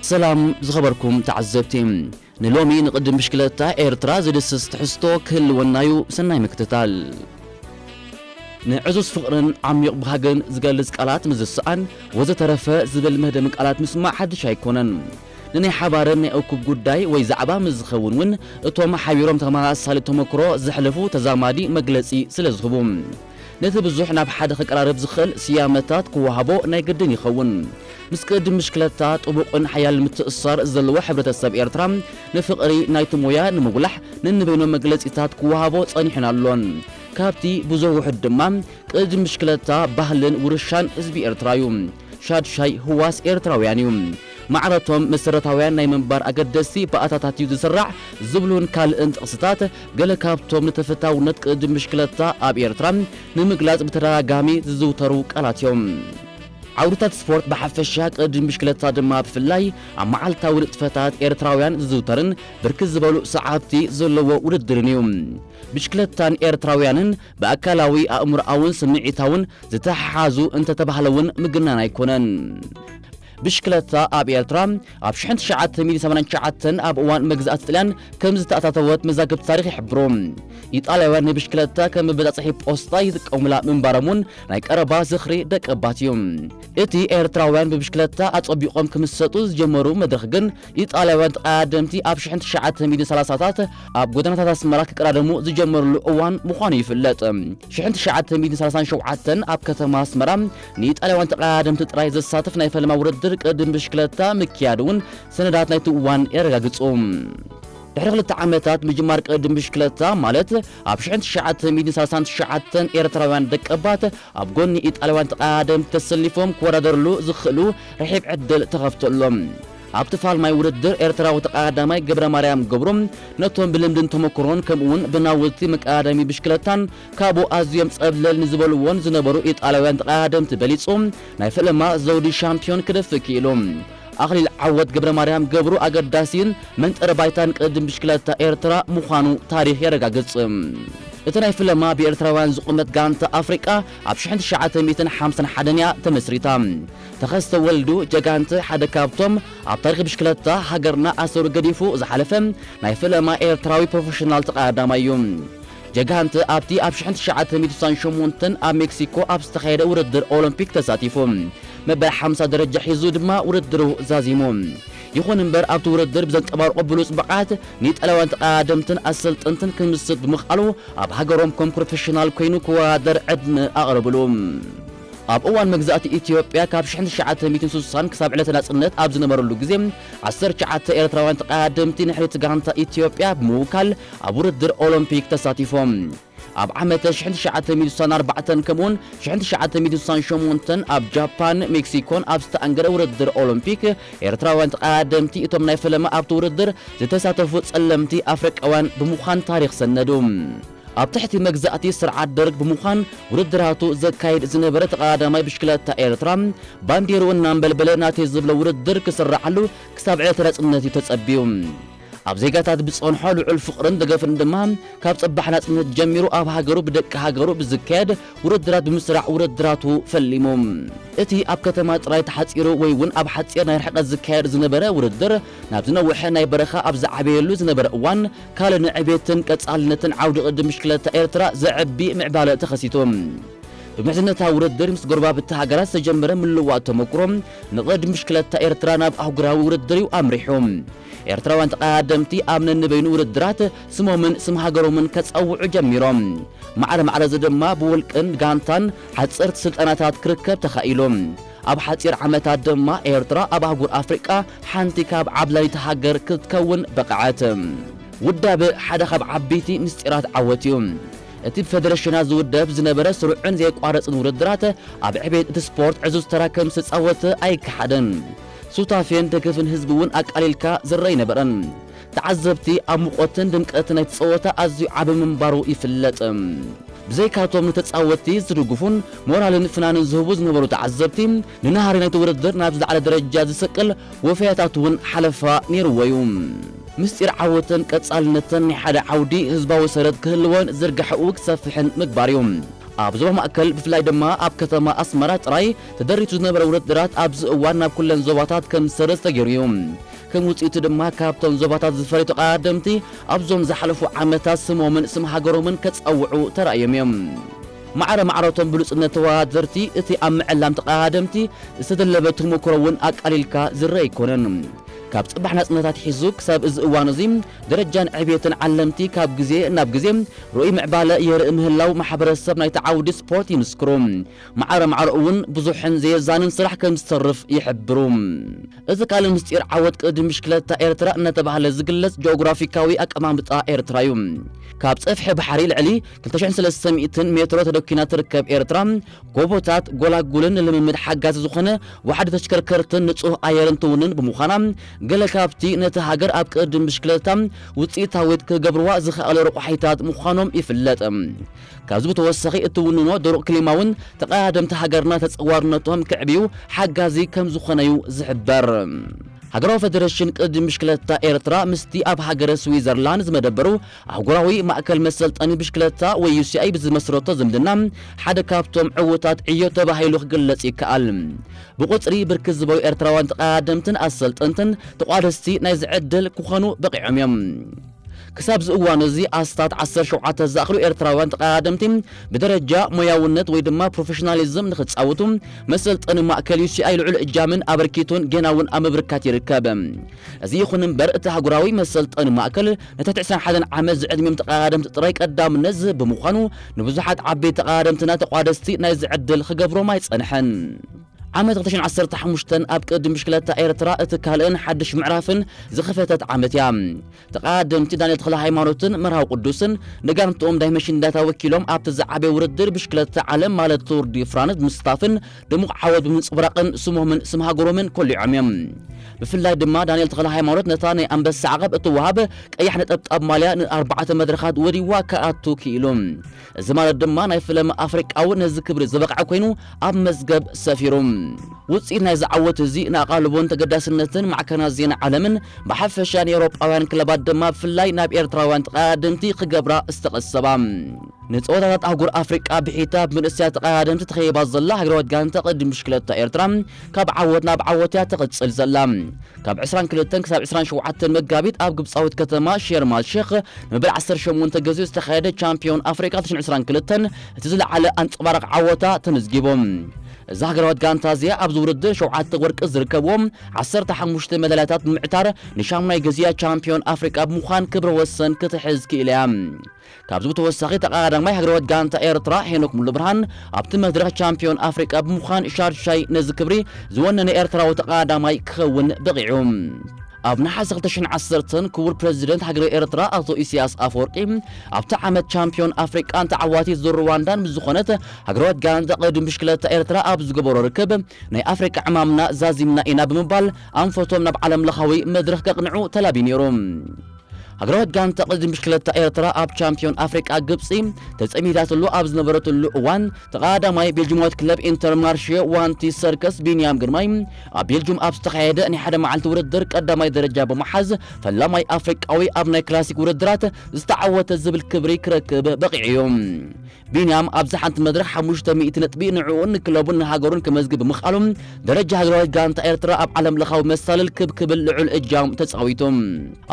ሰላም ዝኸበርኩም ተዓዘብቲ፣ ንሎሚ ንቅድም ብሽክለታ ኤርትራ ዝድስስ ትሕዝቶ ክህልወና እዩ። ሰናይ ምክትታል። ንዕዙዝ ፍቕርን ዓሚቕ ባህግን ዝገልጽ ቃላት ምስ ዝሰኣን፣ ወዘተረፈ ዝብል መህደሚ ቃላት ምስማዕ ሓድሽ ኣይኮነን። ንናይ ሓባርን ናይ እኩብ ጉዳይ ወይ ዛዕባ ምስ ዝኸውን እውን፣ እቶም ሓቢሮም ተመሳሳሊ ተመክሮ ዘሕለፉ ተዛማዲ መግለጺ ስለ ዝህቡ፣ ነቲ ብዙሕ ናብ ሓደ ከቀራርብ ዝኽእል ስያመታት ክወሃቦ ናይ ግድን ይኸውን። ምስ ቅድም ብሽክለታ ጥቡቕን ሓያልን ምትእስሳር ዘለዎ ሕብረተሰብ ኤርትራ፣ ንፍቕሪ ናይቲ ሞያ ንምጉላሕ ነንበይኖም መግለጺታት ክወሃቦ ጸኒሑን ኣሎን። ካብቲ ብዙሕ ውሑድ ድማ፣ ቅድም ብሽክለታ ባህልን ውርሻን ህዝቢ ኤርትራ እዩ። ሻድሻይ ህዋስ ኤርትራውያን እዩ። ማዕረቶም መሰረታውያን ናይ ምንባር ኣገደስቲ ባእታታት እዩ ዝስራዕ ዝብሉን ካልእን ጥቕስታት፣ ገለ ካብቶም ንተፈታውነት ቅድም ብሽክለታ ኣብ ኤርትራ ንምግላጽ ብተደጋጋሚ ዝዝውተሩ ቃላት እዮም። ዓውድታት ስፖርት ብሓፈሻ፣ ቅድም ብሽክለታ ድማ ብፍላይ፣ ኣብ መዓልታዊ ንጥፈታት ኤርትራውያን ዝዝውተርን ብርክት ዝበሉ ሰዓብቲ ዘለዎ ውድድርን እዩ። ብሽክለታን ኤርትራውያንን ብኣካላዊ፣ ኣእምሮኣውን ስምዒታውን ዝተሓሓዙ እንተተባህለ እውን ምግናን ኣይኮነን። ብሽክለታ ኣብ ኤርትራ ኣብ ሽሕን ትሽዓተ ሚእትን ሰማንያን ትሽዓተን ኣብ እዋን መግዛእቲ ጥልያን ከም ዝተኣታተወት መዛግብቲ ታሪኽ ይሕብሩ። ኢጣልያውያን ንብሽክለታ ከም መበጻጽሒ ፖስታ ይጥቀሙላ ምንባሮም እውን ናይ ቀረባ ዝኽሪ ደቀባት እዩ። እቲ ኤርትራውያን ብብሽክለታ ኣጸቢቖም ክምሰጡ ዝጀመሩ መድረኽ ግን፣ ኢጣልያውያን ተቐዳደምቲ ኣብ ሽሕን ትሽዓተ ሚእትን ሰላሳታት ኣብ ጎደናታት ኣስመራ ክቀዳደሙ ዝጀመሩሉ እዋን ምዃኑ ይፍለጥ። ሽሕን ትሽዓተ ሚእትን ሰላሳን ሸውዓተን ኣብ ከተማ ኣስመራ ንኢጣልያውያን ተቐዳደምቲ ጥራይ ዘሳትፍ ናይ ፈለማ ውድድር ቅድም ብሽክለታ ምክያድ እውን ሰነዳት ናይቲ እዋን የረጋግጹ። ድሕሪ ክልተ ዓመታት ምጅማር ቅድም ብሽክለታ፣ ማለት ኣብ ሽሕን ትሽዓተ ሚእትን ሰላሳን ትሽዓተን ኤርትራውያን ደቀባት ኣብ ጎኒ ኢጣልያውያን ተቐዳደምቲ ተሰሊፎም ክወዳደርሉ ዝኽእሉ ርሒብ ዕድል ተኸፍተሎም። ኣብቲ ፋልማይ ውድድር ኤርትራዊ ተቐዳዳማይ ገብረ ማርያም ገብሩ ነቶም ብልምድን ተመክሮን ከምኡውን ብናውቲ መቀዳደሚ ብሽክለታን ካብኡ ኣዝዮም ጸብለል ንዝበልዎን ዝነበሩ ኢጣልያውያን ተቐዳደምቲ በሊጹ ናይ ፈለማ ዘውዲ ሻምፒዮን ክደፍእ ክኢሉ። ኣኽሊል ዓወት ገብረ ማርያም ገብሩ ኣገዳሲን መንጠሪ ባይታን ቅድም ብሽክለታ ኤርትራ ምዃኑ ታሪኽ የረጋግጽ። እቲ ናይ ፈለማ ብኤርትራውያን ዝቑመት ጋንታ ኣፍሪቃ ኣብ ሽሕን ትሽዓተ ሚእትን ሓምሳን ሓደን እያ ተመስሪታ። ተኸስተ ወልዱ ጀጋንት ሓደ ካብቶም ኣብ ታሪኽ ብሽክለታ ሃገርና ኣሰሩ ገዲፉ ዝሓለፈ ናይ ፈለማ ኤርትራዊ ፕሮፌሽናል ተቐዳዳማይ እዩ። ጀጋንት ኣብቲ ኣብ ሽሕን ትሽዓተ ሚእትን ስሳን ሸሞንተን ኣብ ሜክሲኮ ኣብ ዝተኻየደ ውድድር ኦሎምፒክ ተሳቲፉ። መበል ሓምሳ ደረጃ ሒዙ ድማ ውድድሩ ዛዚሙ። ይኹን እምበር ኣብቲ ውድድር ብዘንጸባርቖ ብሉጽ ብቕዓት ንኢጣልያውያን ተቐዳደምትን ኣሰልጠንትን ክምስጥ ብምኽኣሉ ኣብ ሃገሮም ከም ፕሮፌሽናል ኮይኑ ክወዳደር ዕድመ ኣቕረብሉ። ኣብ እዋን መግዛእቲ ኢትዮጵያ ካብ ሽሕን ትሽዓተ ሚእትን ስሳን ክሳብ ዕለተ ናጽነት ኣብ ዝነበረሉ ግዜ ዓሰርተ ትሽዓተ ኤርትራውያን ተቐዳደምቲ ንሕልቲ ጋንታ ኢትዮጵያ ብምውካል ኣብ ውድድር ኦሎምፒክ ተሳቲፎም። ኣብ ዓመተ ሽሕን ትሽዓተ ሚእትን ስሳን ኣርባዕተን ከምኡውን ሽሕን ትሽዓተ ሚእትን ስሳን ሸሞንተን ኣብ ጃፓን፣ ሜክሲኮን ኣብ ዝተኣንገደ ውድድር ኦሎምፒክ ኤርትራውያን ተቐዳደምቲ እቶም ናይ ፈለማ ኣብቲ ውድድር ዝተሳተፉ ጸለምቲ ኣፍሪቃውያን ብምዃን ታሪኽ ሰነዱ። ኣብ ትሕቲ መግዛእቲ ስርዓት ደርግ ብምዃን ውድድራቱ ዘካይድ ዝነበረ ተቐዳዳማይ ብሽክለታ ኤርትራ፣ ባንዴርኡ እናንበልበለ ናተይ ዝብሎ ውድድር ክስርዓሉ ክሳብ ዕለተ ናጽነት እዩ ተጸብዩ። ኣብ ዜጋታት ብዝጸንሖ ልዑል ፍቕርን ደገፍን ድማ፣ ካብ ጽባሕ ናጽነት ጀሚሩ ኣብ ሃገሩ ብደቂ ሃገሩ ብዝካየድ ውድድራት ብምስራዕ ውድድራቱ ፈሊሙ። እቲ ኣብ ከተማ ጥራይ ተሓጺሩ ወይ እውን ኣብ ሓጺር ናይ ርሕቀት ዝካየድ ዝነበረ ውድድር፣ ናብ ዝነውሐ ናይ በረኻ ኣብ ዝዓበየሉ ዝነበረ እዋን፣ ካልእ ንዕቤትን ቀጻልነትን ዓውዲ ቅድም ብሽክለታ ኤርትራ ዘዕቢ ምዕባለ ተኸሲቱ። ብምሕዝነታዊ ውድድር ምስ ጎረባብቲ ሃገራት ዝተጀመረ ምልውዋጥ ተመክሮ፣ ንቅድም ብሽክለታ ኤርትራ ናብ ኣህጉራዊ ውድድር እዩ ኣምሪሑ። ኤርትራውያን ተቐዳደምቲ ኣብ ነንበይኑ ውድድራት ስሞምን ስም ሃገሮምን ከጸውዑ ጀሚሮም። ማዕረ ማዕረ እዚ ድማ ብውልቅን ጋንታን ሓጸርቲ ስልጠናታት ክርከብ ተኻኢሉ። ኣብ ሓጺር ዓመታት ድማ ኤርትራ ኣብ ኣህጉር ኣፍሪቃ ሓንቲ ካብ ዓብላሊት ሃገር ክትከውን በቕዐት። ውዳበ ሓደ ካብ ዓበይቲ ምስጢራት ዓወት እዩ። እቲ ብፌደሬሽናት ዝውደብ ዝነበረ ስሩዕን ዘየቋረጽን ውድድራት ኣብ ዕቤት እቲ ስፖርት ዕዙዝ ተራ ከም ዝተጻወተ ኣይከሓድን። ሱታፌን ደገፍን ህዝቢ እውን ኣቃሊልካ ዝረኣ ኣይነበረን። ተዓዘብቲ ኣብ ሙቐትን ድምቀትን ናይቲ ጸወታ ኣዝዩ ዓቢ ምንባሩ ይፍለጥ። ብዘይካቶም ንተጻወትቲ ዝድግፉን ሞራልን ፍናንን ዝህቡ ዝነበሩ ተዓዘብቲ፣ ንናህሪ ናይቲ ውድድር ናብ ዝለዓለ ደረጃ ዝሰቅል ወፈያታት እውን ሓለፋ ነይርዎ እዩ። ምስጢር ዓወትን ቀጻልነትን ናይ ሓደ ዓውዲ ህዝባዊ ሰረት ክህልዎን ዝርግሐኡ ክሰፍሕን ምግባር እዩ። ኣብ ዞባ ማእከል ብፍላይ ድማ ኣብ ከተማ ኣስመራ ጥራይ ተደሪቱ ዝነበረ ውድድራት ኣብዚ እዋን ናብ ኩለን ዞባታት ከም ዝሰርዝ ተገይሩ እዩ። ከም ውፅኢቱ ድማ ካብቶም ዞባታት ዝፈለዩ ተቐዳደምቲ ኣብዞም ዝሓለፉ ዓመታት ስሞምን ስም ሃገሮምን ከጸውዑ ተራእዮም እዮም። ማዕረ ማዕረቶም ብሉጽነት ተወዳደርቲ እቲ ኣብ ምዕላም ተቐዳደምቲ ዝተደለበ ተሞክሮ እውን ኣቃሊልካ ዝረአ ኣይኮነን። ካብ ጽባሕ ናጽነታት ሒዙ ክሳብ እዚ እዋን እዚ ደረጃን ዕብየትን ዓለምቲ ካብ ግዜ ናብ ግዜ ርኡይ ምዕባለ የርኢ ምህላው ማሕበረሰብ ናይቲ ዓውዲ ስፖርት ይምስክሩ። ማዕረ ማዕረ እውን ብዙሕን ዘየዛንን ስራሕ ከም ዝተርፍ ይሕብሩ። እዚ ካልእ ምስጢር ዓወት ቅድድም ብሽክለታ ኤርትራ እናተባህለ ዝግለጽ ጂኦግራፊካዊ ኣቀማምጣ ኤርትራ እዩ። ካብ ጸፍሒ ባሕሪ ልዕሊ ክልተ ሽሕን ሰለስተ ሚእትን ሜትሮ ተደኪና ትርከብ ኤርትራ፣ ጎቦታት፣ ጎላጉልን ንልምምድ ሓጋዚ ዝኾነ ዋሕዲ ተሽከርከርትን ንጹህ ኣየርን ትውንን ብምዃና፣ ገለ ካብቲ ነቲ ሃገር ኣብ ቅድድም ብሽክለታ ውጽኢታዊት ክገብርዋ ዝኸኣሉ ረቋሒታት ምዃኖም ይፍለጥ። ካብዚ ብተወሳኺ እትውንኖ ድሩቕ ክሊማ እውን ተቐዳደምቲ ሃገርና ተጸዋርነቶም ክዕብዩ ሓጋዚ ከም ዝኾነ እዩ ዝሕበር። ሃገራዊ ፈደረሽን ቅድድም ብሽክለታ ኤርትራ ምስቲ ኣብ ሃገረ ስዊዘርላንድ ዝመደበሩ ኣህጉራዊ ማእከል መሰልጠኒ ብሽክለታ ወይ ዩ ሲ ኣይ ብዝመስረቶ ዝምድና ሓደ ካብቶም ዕዉታት ዕዮ ተባሂሉ ክግለጽ ይከኣል። ብቁጽሪ ብርክት ዝበሉ ኤርትራውያን ተቐዳደምትን ኣሰልጠንትን ተቋደስቲ ናይዚ ዕድል ክኾኑ በቒዖም እዮም። ክሳብ እዚ እዋን እዚ ኣስታት ዓሰርተ ሸውዓተ ዝኣኽሉ ኤርትራውያን ተቐዳደምቲ ብደረጃ ሞያውነት ወይ ድማ ፕሮፌሽናሊዝም ንኽጻወቱ መሰልጠኒ ማእከል ዩ ሲ ኣይ ልዑል እጃምን ኣበርኪቶን ጌና እውን ኣብ ምብርካት ይርከብ። እዚ ይኹን እምበር እቲ ኣህጉራዊ መሰልጠኒ ማእከል ንትሕቲ ዕስራን ሓደን ዓመት ዝዕድሚኦም ተቐዳደምቲ ጥራይ ቀዳምነት ዝህብ ብምዃኑ ንብዙሓት ዓበይቲ ተቐዳደምትና ተቋደስቲ ናይዚ ዕድል ክገብሮም ኣይጸንሐን። ዓመት ክልተ ሽሕን ዓሰርተ ሓሙሽተን ኣብ ቅድድም ብሽክለታ ኤርትራ እቲ ካልእን ሓድሽ ምዕራፍን ዝኸፈተት ዓመት እያ። ተቐዳደምቲ ዳንኤል ተኽለ ሃይማኖትን መርሃዊ ቅዱስን ንጋንትኦም ዳይመንሽን እንዳታ ወኪሎም ኣብቲ ዝዓበየ ውድድር ብሽክለታ ዓለም ማለት ቱር ዲ ፍራንስ ብምስታፍን ድሙቕ ዓወት ብምንጽብራቕን ስሞምን ስም ሃገሮምን ኮሊዖም እዮም። ብፍላይ ድማ ዳንኤል ተኽለ ሃይማኖት ነታ ናይ ኣንበሳ ዓቐብ እትወሃብ ቀያሕ ነጠብጣብ ማልያ ንኣርባዕተ መድረኻት ወዲዋ ክኣቱ ክኢሉ። እዚ ማለት ድማ ናይ ፍለም ኣፍሪቃዊ ነዚ ክብሪ ዝበቕዐ ኮይኑ ኣብ መዝገብ ሰፊሩ። ውጽኢት ናይዚ ዓወት እዚ ንኣቓልቦን ተገዳስነትን ማዕከናት ዜና ዓለምን ብሓፈሻ ንኤውሮጳውያን ክለባት ድማ ብፍላይ ናብ ኤርትራውያን ተቐዳደምቲ ክገብራ ዝተቐሰባ። ንጸወታታት ኣህጉር ኣፍሪቃ ብሒታ ብመንእሰያት ተቐዳደምቲ ተኸይባ ዘላ ሃገራዊት ጋንታ ቅድድም ብሽክለታ ኤርትራ ካብ ዓወት ናብ ዓወት እያ ትቕጽል ዘላ። ካብ ዕስራን ክልተን ክሳብ ዕስራን ሸውዓተን መጋቢት ኣብ ግብጻዊት ከተማ ሼርም ኣል ሼኽ ንመበል ዓሰርተ ሸሞንተ ግዜ ዝተኻየደ ቻምፒዮን ኣፍሪቃ ክልተ ሽሕን ዕስራን ክልተን እቲ ዝለዓለ ኣንጸባራቕ ዓወታ ተመዝጊቡ። እዛ ሃገራዊት ጋንታ እዚኣ ኣብዚ ውድድር ሸውዓተ ወርቂ ዝርከብዎም ዓሰርተ ሓሙሽተ መዳልያታት ብምዕታር ንሻሙናይ ግዜኣ ቻምፒዮን ኣፍሪቃ ብምዃን ክብረ ወሰን ክትሕዝ ክኢላ እያ። ካብዚ ብተወሳኺ ተቐዳዳማይ ሃገራዊት ጋንታ ኤርትራ ሄኖክ ሙሉብርሃን ኣብቲ መድረኽ ቻምፒዮን ኣፍሪቃ ብምዃን ሻድሻይ ነዚ ክብሪ ዝወነነ ኤርትራዊ ተቐዳዳማይ ክኸውን በቒዑ። ኣብ ነሓሰ ክልተ ሽሕን ዓሰርተን ክቡር ፕረዚደንት ሃገረ ኤርትራ ኣቶ ኢሳያስ ኣፈወርቂ ኣብቲ ዓመት ቻምፒዮን ኣፍሪቃን ተዓዋቲት ዙር ሩዋንዳን ምስ ዝኾነት ሃገራዊት ጋንታ ቅድድም ብሽክለታ ኤርትራ ኣብ ዝገበሮ ርክብ ናይ ኣፍሪቃ ዕማምና ዛዚምና ኢና ብምባል ኣንፈቶም ናብ ዓለም ለኻዊ መድረኽ ከቕንዑ ተላብዩ ነይሩ። ሃገራዊት ጋንታ ቅድድም ብሽክለታ ኤርትራ ኣብ ቻምፒዮን ኣፍሪቃ ግብጺ ተጸሚዳትሉ ኣብ ዝነበረትሉ እዋን ተቐዳዳማይ ቤልጅማዊት ክለብ ኢንተርማርሼ ዋንቲ ሰርከስ ቢንያም ግርማይ ኣብ ቤልጅም ኣብ ዝተኻየደ ናይ ሓደ መዓልቲ ውድድር ቀዳማይ ደረጃ ብምሓዝ ፈላማይ ኣፍሪቃዊ ኣብ ናይ ክላሲክ ውድድራት ዝተዓወተ ዝብል ክብሪ ክረክብ በቒዑ እዩ። ቢንያም ኣብዚ ሓንቲ መድረኽ ሓሙሽተ ሚእቲ ነጥቢ ንዕኡን ንክለቡን ንሃገሩን ክመዝግብ ብምኽኣሉ ደረጃ ሃገራዊት ጋንታ ኤርትራ ኣብ ዓለም ለኻዊ መሳልል ክብ ክብል ልዑል እጃም ተጻዊቱ።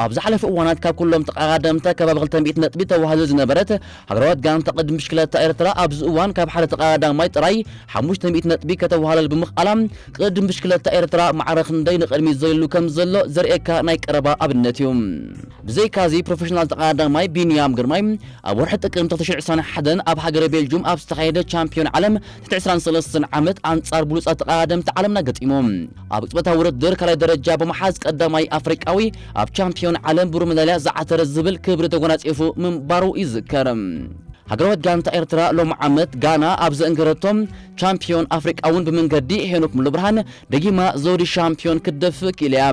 ኣብ ዝሓለፈ እዋናት ካብ ኩሎም ተቐዳደምታ ከባቢ ክልተ ሚእቲ ነጥቢ ተዋህሉ ዝነበረት ሃገራዊት ጋንታ ቅድድም ብሽክለታ ኤርትራ ኣብዚ እዋን ካብ ሓደ ተቐዳዳማይ ጥራይ ሓሙሽተ ሚእቲ ነጥቢ ከተዋህለል ብምኽኣላ ቅድድም ብሽክለታ ኤርትራ ማዕረ ክንደይ ንቕድሚት ዘይሉ ከም ዘሎ ዘርእየካ ናይ ቀረባ ኣብነት እዩ። ብዘይካዚ ፕሮፌሽናል ተቐዳዳማይ ቢንያም ግርማይ ኣብ ወርሒ ጥቅምቲ ክልተ ሽሕን ዕስራን ሓደን ኣብ ሃገረ ቤልጁም ኣብ ዝተኻየደ ቻምፒዮን ዓለም ትሕቲ ዕስራን ሰለስተን ዓመት ኣንጻር ብሉጻት ተቐዳደምቲ ዓለምና ገጢሙ። ኣብ ቅጽበታዊ ውድድር ካልኣይ ደረጃ ብምሓዝ ቀዳማይ ኣፍሪቃዊ ኣብ ቻምፒዮን ዓለም ብሩር መዳልያ ዝዓተረ ዝብል ክብሪ ተጎናጺፉ ምንባሩ ይዝከር። ሃገራዊት ጋንታ ኤርትራ ሎም ዓመት ጋና ኣብ ዘእንገረቶም ቻምፒዮን ኣፍሪቃ እውን ብመንገዲ ሄኖክ ሙሉብርሃን ደጊማ ዘውዲ ሻምፒዮን ክትደፍእ ክኢላ እያ።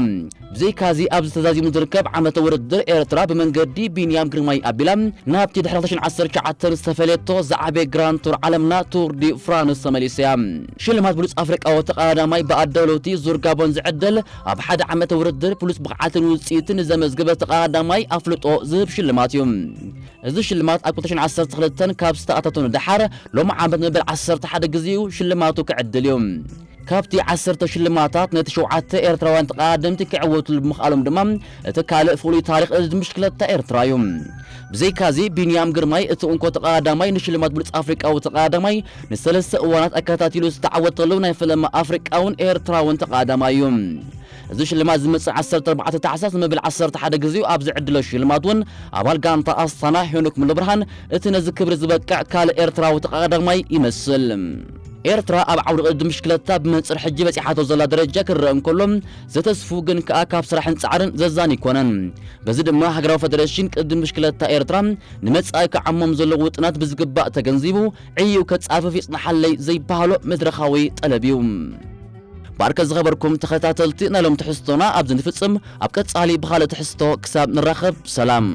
ብዘይካዚ ኣብዚ ተዛዚሙ ዝርከብ ዓመተ ውድድር ኤርትራ ብመንገዲ ቢንያም ግርማይ ኣቢላ ናብቲ ድሕሪ ክልተ ሽሕን ዓሰርተ ትሽዓተን ዝተፈለየቶ ዝዓበየ ግራንድ ቱር ዓለምና ቱር ዲ ፍራንስ ተመሊሳ እያ። ሽልማት ብሉጽ ኣፍሪቃዊ ተቐዳዳማይ ብኣዳለውቲ ዙር ጋቦን ዝዕደል ኣብ ሓደ ዓመተ ውድድር ብሉጽ ብቕዓትን ውጽኢትን ንዘመዝገበ ተቐዳዳማይ ኣፍልጦ ዝህብ ሽልማት እዩ። እዚ ሽልማት ኣብ ክልተ ሽሕን ዓሰርተ ክልተ እተን ካብ ዝተኣታተኑ ደሓር ሎም ዓመት መበል ዓሰርተ ሓደ ግዜኡ ሽልማቱ ክዕድል እዩ። ካብቲ ዓሰርተ ሽልማታት ነቲ ሸውዓተ ኤርትራውያን ተቐዳደምቲ ክዕወትሉ ብምኽኣሎም ድማ እቲ ካልእ ፍሉይ ታሪኽ እዚ ብሽክለታ ኤርትራ እዩ። ብዘይካዚ ቢንያም ግርማይ እቲ እንኮ ተቐዳዳማይ ንሽልማት ብሉጽ ኣፍሪቃዊ ተቐዳዳማይ ንሰለስተ እዋናት ኣከታቲሉ ዝተዓወተሉ ናይ ፈለማ ኣፍሪቃውን ኤርትራውን ተቐዳዳማይ እዩ። እዚ ሽልማት ዝመጽእ ዓሰርተ ኣርባዕተ ታሕሳስ መብል ዓሰርተ ሓደ ግዜኡ ኣብ ዝዕድሎ ሽልማት እውን ኣባል ጋንታ ኣስታና ሄኖክ ሙሉብርሃን እቲ ነዚ ክብሪ ዝበቅዕ ካልእ ኤርትራዊ ተቐዳዳማይ ይመስል። ኤርትራ ኣብ ዓውዲ ቅድድም ብሽክለታ ብመንጽር ሕጂ በጺሓቶ ዘላ ደረጃ ክረአ እንከሎ ዘተስፉ ግን ከኣ ካብ ስራሕን ጻዕርን ዘዛን ኣይኮነን። በዚ ድማ ሃገራዊ ፈደረሽን ቅድድም ብሽክለታ ኤርትራ ንመጻኢ ክዓሞም ዘለዉ ውጥናት ብዝግባእ ተገንዚቡ ዕዩ ከጻፍፍ ይጽንሓለይ ዘይበሃሎ መድረኻዊ ጠለብ እዩ። ባርከ ዝኸበርኩም ተኸታተልቲ ናይ ሎም ትሕዝቶና ኣብዚ ንፍጽም። ኣብ ቀጻሊ ብኻልእ ትሕዝቶ ክሳብ ንራኸብ ሰላም።